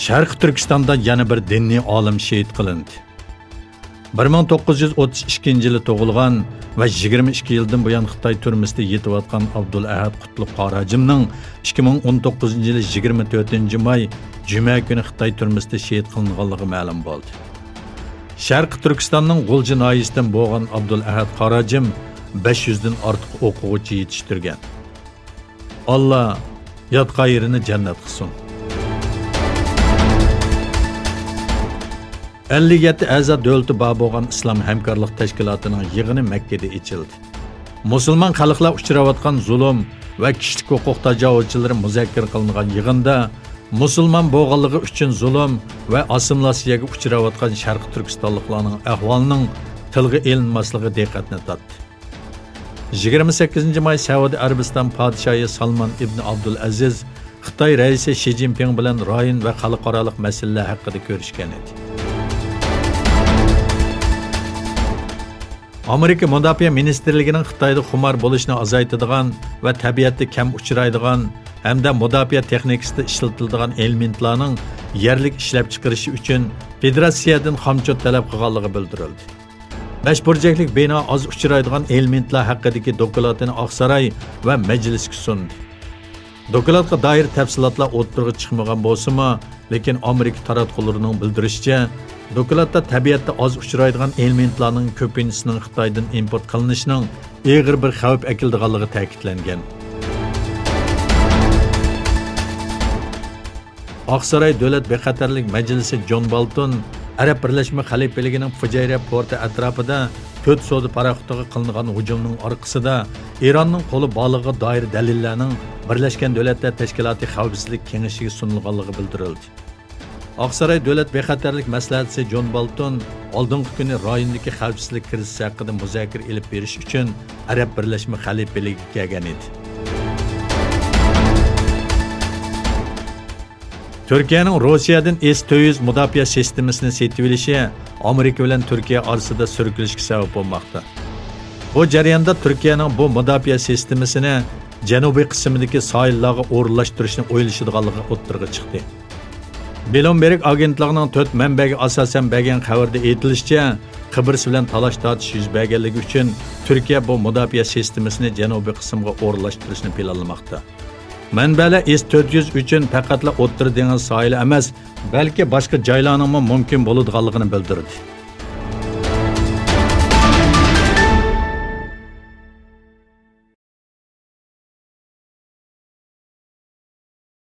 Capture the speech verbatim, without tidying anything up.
شەرقىي تۈركىستاندا يەنە بىر دىنىي ئالىم شېھىت قىلىندى. بىر مىڭ توققۇز يۈز ئوتتۇز ئىككىنچى يىلى تۇغۇلغان ۋە يىگىرمە ئىككى يىلدىن بۇيان خىتاي تۈرمىسىدە يېتىۋاتقان ئابدۇلئەھەد قۇتلۇق قاراجىمنىڭ ئىككى مىڭ ئون توققۇزىنچى يىلى يىگىرمە تۆتىنچى ماي، جۈمە كۈنى خىتاي تۈرمىسىدە شېھىت قىلىنغانلىقى مەلۇم بولدى. شەرقىي تۈركىستاننىڭ غۇلجا ناھىيەسىدىن بولغان ئابدۇلئەھەد قاراجىم بەش يۈزدىن ئارتۇق ئوقۇغۇچى يېتىشتۈرگەن. ئاللا ياتقان يېرىنى جەننەت قىلسۇن. ئەللىك يەتتە ئەزا دۆلىتى بار بولغان ئىسلام ھەمكارلىق تەشكىلاتىنىڭ يىغىنى مەككىدە ئېچىلدى. مۇسۇلمان خەلقلەر ئۇچراۋاتقان زۇلۇم ۋە كىشىلىك ھوقۇق تاجاۋۇزچىلىرى مۇزاكىرە قىلىنغان يىغىندا مۇسۇلمان بولغانلىقى ئۈچۈن زۇلۇم ۋە ئاسسىمىلياتسىيەگە ئۇچراۋاتقان شەرقىي تۈركىستانلىقلارنىڭ ئەھۋالىنىڭ تىلغا ئېلىنماسلىقى دىققەتنى تارتتى. يىگىرمە سەككىزىنچى ماي سەئۇدى ئەرەبىستان پادىشاھى سالمان ئىبن ئابدۇلئەزىز خىتاي رەئىسى شى جىنپىڭ بىلەن رايون ۋە خەلقئارالىق مەسىلىلەر ھەققىدە كۆرۈشكەن ئىدى. ئامېرىكا مۇداپىئە مىنىستىرلىكىنىڭ خىتايدا خۇمار بولۇشنى ئازايتىدىغان ۋە تەبىئەتتە كەم ئۇچرايدىغان ھەمدە مۇداپىئە تېخنىكىسىدا ئىشلىتىلىدىغان ئېلېمېنتلارنىڭ يەرلىك ئىشلەپچىقىرىشى ئۈچۈن فېدېراتسىيەدىن خامچوت تەلەپ قىلغانلىقى بىلدۈرۈلدى. بەش بۇرجەكلىك بىنا ئاز ئۇچرايدىغان ئېلېمېنتلار ھەققىدىكى دوكلاتىنى ئاقساراي ۋە مەجلىسكە سۇندى. دوكلاتقا دائىر تەپسىلاتلار ئوتتۇرىغا چىقمىغان بولسىمۇ، لېكىن ئامېرىكا تاراتقۇلىرىنىڭ بىلدۈرۈشىچە، دوكلاتتا تەبىئەتتە ئاز ئۇچرايدىغان ئېلېمېنتلارنىڭ كۆپىنچىسىنىڭ خىتايدىن ئىمپورت قىلىنىشىنىڭ ئېغىر بىر خەۋپ ئەكېلىدىغانلىقى تەكىتلەنگەن. ئاقساراي دۆلەت بىخەتەرلىك مەجلىسى جون بولتون ئەرەب بىرلەشمە خەلىپىلىكىنىڭ فۇجەيرە پورتى ئەتراپىدا تۆت سودا پاراخوتىغا قىلىنغان ھۇجۇمنىڭ ئارقىسىدا ئىراننىڭ قولى بارلىقىغا دائىر دەلىللەرنىڭ بىرلەشكەن دۆلەتلەر تەشكىلاتى خەۋپسىزلىك كېڭىشىگە سۇنۇلغانلىقى بىلدۈرۈلدى. ئاقساراي دۆلەت بىخەتەرلىك مەسلىھەتچىسى جون بولتون ئالدىنقى كۈنى رايوندىكى خەۋپسىزلىك كىرىزىسى ھەققىدە مۇزاكىرە ئېلىپ بېرىش ئۈچۈن ئەرەب بىرلەشمە خەلىپىلىكىگە كەلگەن ئىدى. تۈركىيەنىڭ روسىيەدىن ئېس تۆت يۈز مۇداپىئە سىستېمىسىنى سېتىۋېلىشى ئامېرىكا بىلەن تۈركىيە ئارىسىدا سۈركىلىشكە سەۋەب بولماقتا. بۇ جەرياندا تۈركىيەنىڭ بۇ مۇداپىئە سىستېمىسىنى جەنۇبىي قىسمىدىكى ساھىللارغا ئورۇنلاشتۇرۇشنى ئويلىشىدىغانلىقى ئوتتۇرىغا چىقتى. بلومبېرگ ئاگېنتلىقىنىڭ تۆت مەنبەگە ئاساسەن بەرگەن خەۋىرىدە ئېيتىلىشىچە، قىبرىس بىلەن تالاش-تارتىش يۈز بەرگەنلىكى ئۈچۈن تۈركىيە بۇ مۇداپىئە سىستېمىسىنى جەنۇبىي قىسىمغا ئورۇنلاشتۇرۇشنى پىلانلىماقتا. مەنبەلەر ئېس تۆت يۈز ئۈچۈن پەقەتلا ئوتتۇرا دېڭىز ساھىلى ئەمەس، بەلكى باشقا جايلارنىڭمۇ مۇمكىن بولىدىغانلىقىنى بىلدۈردى.